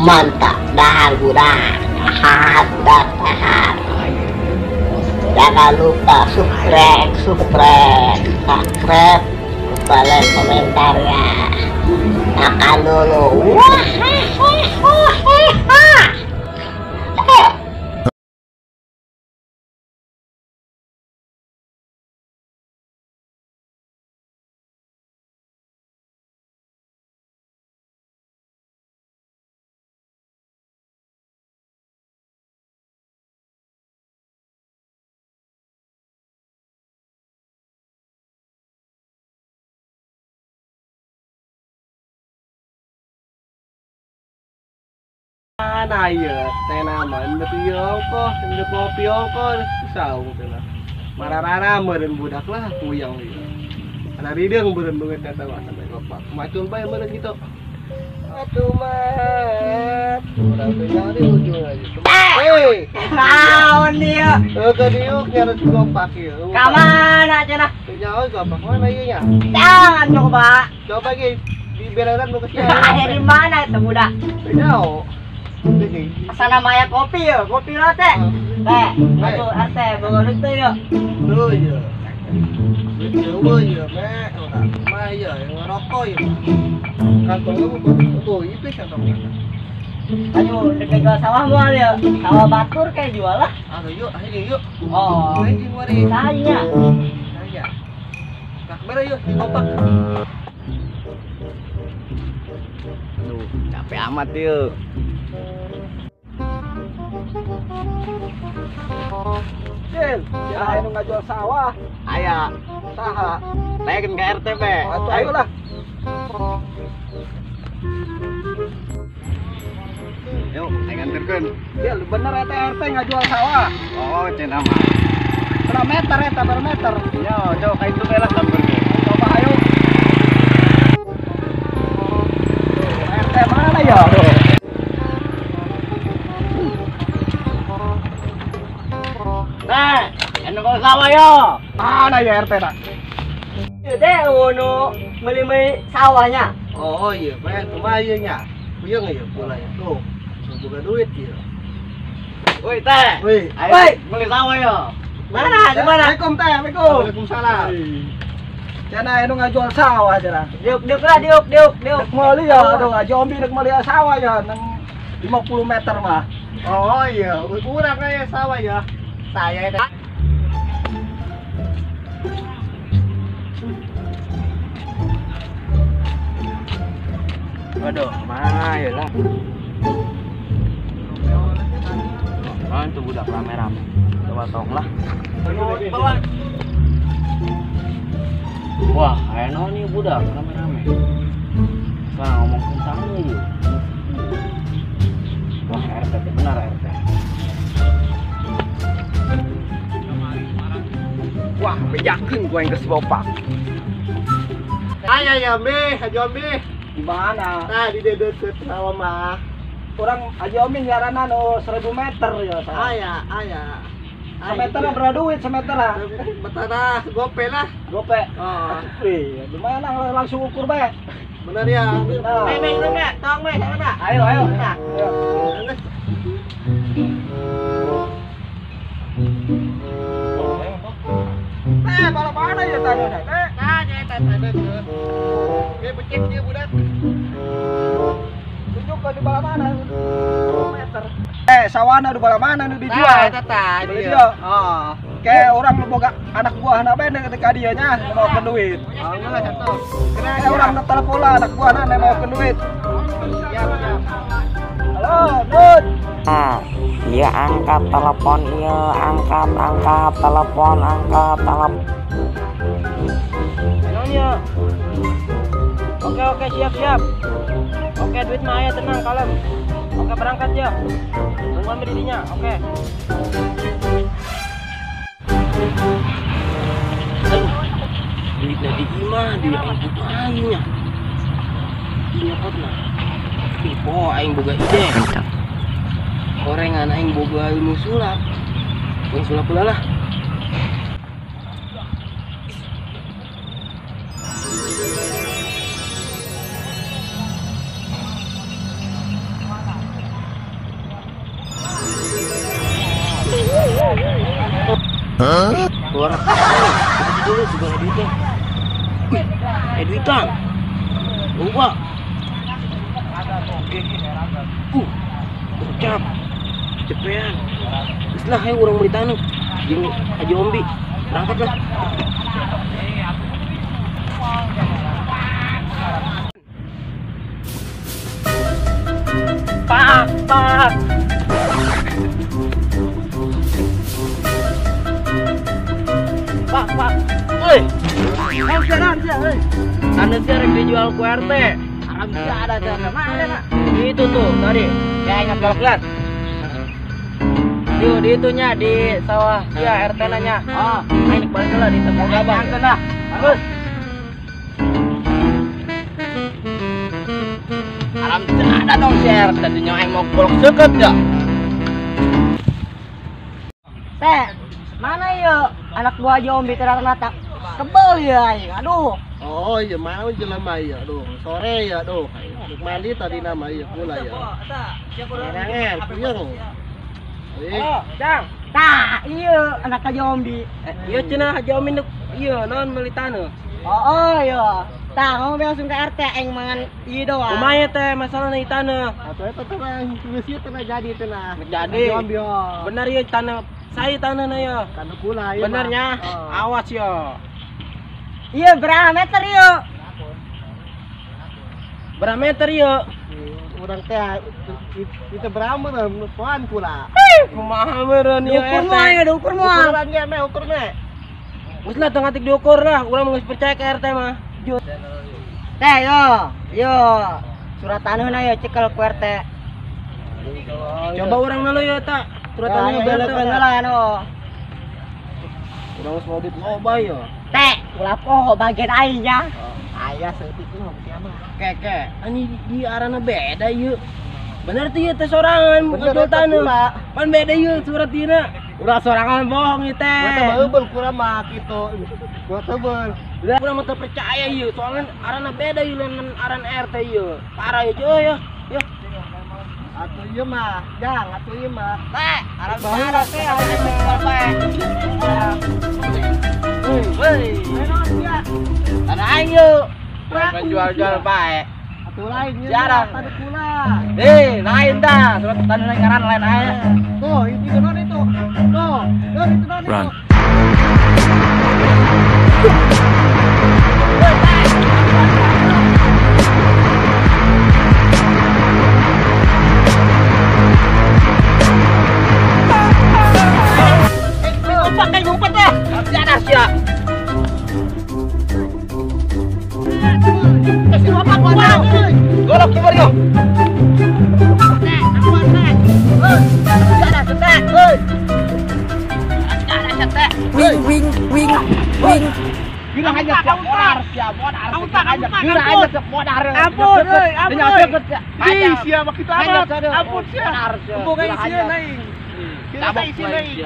Mantap, dahar budak, dahar budak, dahar. Jangan lupa subscribe, subscribe, subscribe, lupa like, komentar ya. Makan dulu. Wah, Mana ya, tenaman betul kok, ndek ngopi kok, saung teh. Mararara meureun budak lah puyeng ieu. Ana rideung meureun beungeut eta mah sampe gopak. Macul bae meureun kitu. Atuh mah, urang teh nyari ujung aja. Hei, naon ieu? Heuh ka diuk nyari gopak ieu. Ka mana cenah? Teu nyaho gopak mana ieu nya? Jangan coba. Coba ge di beleran nu kecil. Aya di mana itu budak? Teu nyaho. Asana maya kopi ya, kopi rate. Teh, atuh RT boga duit teh ya. Tuh ya. Duit jauh ya, meh. Mah ya, yang ngerokok ya. Kantongnya bukan tuh, itu kantongnya. Ayo, dek jual sawah moal ya. Sawah batur kayak jual lah. Aduh yuk, ayo yuk. Oh. Ayo mari. Saya. Saya. Kak mere yuk, di kopak. Aduh, capek amat yuk. Cil, ya anu ngajual sawah. Aya, saha? Naik ke RT be. Atuh ayo lah. Yuk, aing anterkeun. Cil, bener eta RT ngajual sawah. Oh, cenah mah. Berapa meter eta per meter? Yo, coba ka itu lah sampeurkeun. Coba ayo. Tuh, RT mana ya? Nah, anu kau sawah yo. Mana ya RT nak? Deh, ono meuli-meuli sawahnya. Oh iya, meh kumaha ieu nya? Puyeng ieu pula ya. Tuh, boga duit ieu. Woi teh. Woi, ayo meuli sawah yo. Mana? Di mana? Assalamualaikum teh, assalamualaikum. Waalaikumsalam. Cenah anu ngajual sawah cenah. Diuk diuk lah, diuk diuk diuk. Dek meuli ya, aduh Haji Ombi dek meuli sawah ya nang 50 meter mah. Oh iya, urang aya sawah ya. Saya itu. Waduh, mana ya lah. Oh, itu budak rame-rame. Coba tong lah. Wah, kayak naon nih budak rame-rame. Sekarang ngomong tentang nih. Wah, RT benar RT. Wah, yakin gua yang kesebopak. Aya ya, Meh, Haji Omi. Di mana? Nah, di deket sawah mah. Orang Haji Omi nyarana nu 1000 meter ya. Aya, aya. Semeter berapa duit semeter lah? Meter lah, gope lah. Gope. Oh. Wih, lumayan lah langsung ukur bae. Bener ya. Meh, meh, meh, tong meh, sana. Ayo, ayo. Ayo. Eh, malah mana ya tanah? Eh, nah, ya tanah tuh. Oke, becek dia budak. Tunjuk ke di bawah mana? Meter. Eh, sawana di bawah mana nu dijual? Nah, beli dia. Oh. Kayak orang nu boga anak buah na bae ketika dia nya mau ke duit. Oh, enggak satu. Kayak orang nu telepon lah anak buah na mau ke duit. Siap, siap. Halo, Dud. Nah, dia angkat telepon, iya, angkat, angkat, telepon, angkat, telepon. Nonyo. Oke, oke, siap, siap. Oke, duit mah aya, tenang, kalem. Oke, berangkat ya. Tunggu ambil dirinya, oke. Aduh, duitnya di imah, duit aing buka aingnya. Dinyokot lah. Ipo aing boga ide. Gorengan aing boga ilmu sulap. Aing sulap pula lah. Keluar. Itu dulu juga duitnya. Wih, duitan. Lupa. Oke. Ucap. Cepean. Geus lah ayo urang meuli taneuh. Jeung Haji Ombi. Berangkat lah. Pak, pak. Pak, pak. Woi. Woi. Tanah sia rek dijual ku RT. Aram sia ada tanah. Mana nak? Itu tuh tadi. Ya ingat galak lihat. Di itunya di sawah sia RT nanya. Oh, aing balik lah di temu gabang. Nah, bagus. Aram ada dong si RT nya aing mau golok seukeut ya. Teh, mana yo anak gua aja Ombi ternyata kebel ya aing. Aduh. Oh iya mau jelema ya aduh. Sore ya aduh. Mandi tadi nama ya pula ya. Nerangan puyeng. Oh, Jang. Tah, iya anak Haji Ombi. Iya cenah Haji Ombi iya naon meuli taneuh. Oh, iya. Tah, ngomong langsung ke RT aing mangan ieu doang. Kumaha teh masalahna ieu taneuh? Atuh eta teh geus ieu teh jadi teh nah. Jadi. Bener ieu taneuh. Saya taneuhna ya. Taneuh kula ieu. Benernya. Awas yo. Iya, berapa meter ieu? Berapa meter ieu? Urang teh itu berapa poan kula. Kumaha meureun ieu Ukur moal ya, ukur moal. Ukuran ge meh ukur meh. Geus lah teu ngatik diukur lah, urang geus percaya ke RT mah. Teh yo, yo surat taneuhna yo cekel ku RT. Coba urang nalo yo ta. Surat taneuhna belekeun heula anu. Urang geus mau duit loba yo. Teh, ulah poho bagian aing ya. Aya saeutik mah kieu mah. Keke, ani di arana beda ieu. Bener tuh ieu teh sorangan bukan taneuh. Pan beda ieu surat ieu. Urang sorangan bohong ieu teh. Gua teh beubel kurang mah kitu. Gua tebel. Udah urang mah teu percaya ieu, soalnya arana beda ieu lain aran RT ieu. Parah ieu cuy yo. Yo. Atuh ieu mah, jang atuh ieu mah. Teh, aran baheula teh aran bae. Woi. Tanah aing yuk. Jual-jual bae. Atuh lain ieu. Jarang. Taneuh kula. Lain dah. Surat taneuh lain ngaran lain aja. Tuh, itu non itu. Tuh, itu non itu. Run. Pakai ngumpet dah. Jadah sia. Golok kibar yo. Wing wing wing wing. Gila aja modar sia modar. Ampun Ampun euy, ampun. Ih, sia mah kitu amat. Ampun sia. Embung aing sieun aing. Tabok aing.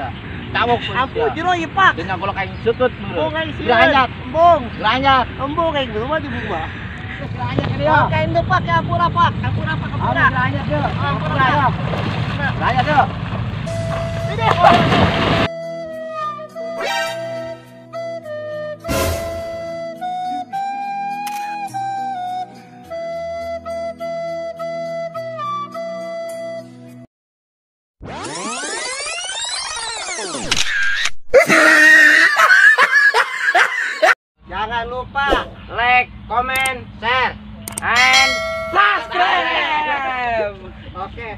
Tabok. Ampun jero ieu Pak. Dengan golok aing seukeut. Embung aing sieun. Geranyat. Embung. Geranyat. Embung aing rumah di bunga. Geranyat ini yo. Kain depak ya ampura Pak. Ampura Pak, ampura. Geranyat yo. Ampura yo. Geranyat yo. Ini. Jangan lupa like, comment, share, and subscribe. Oke.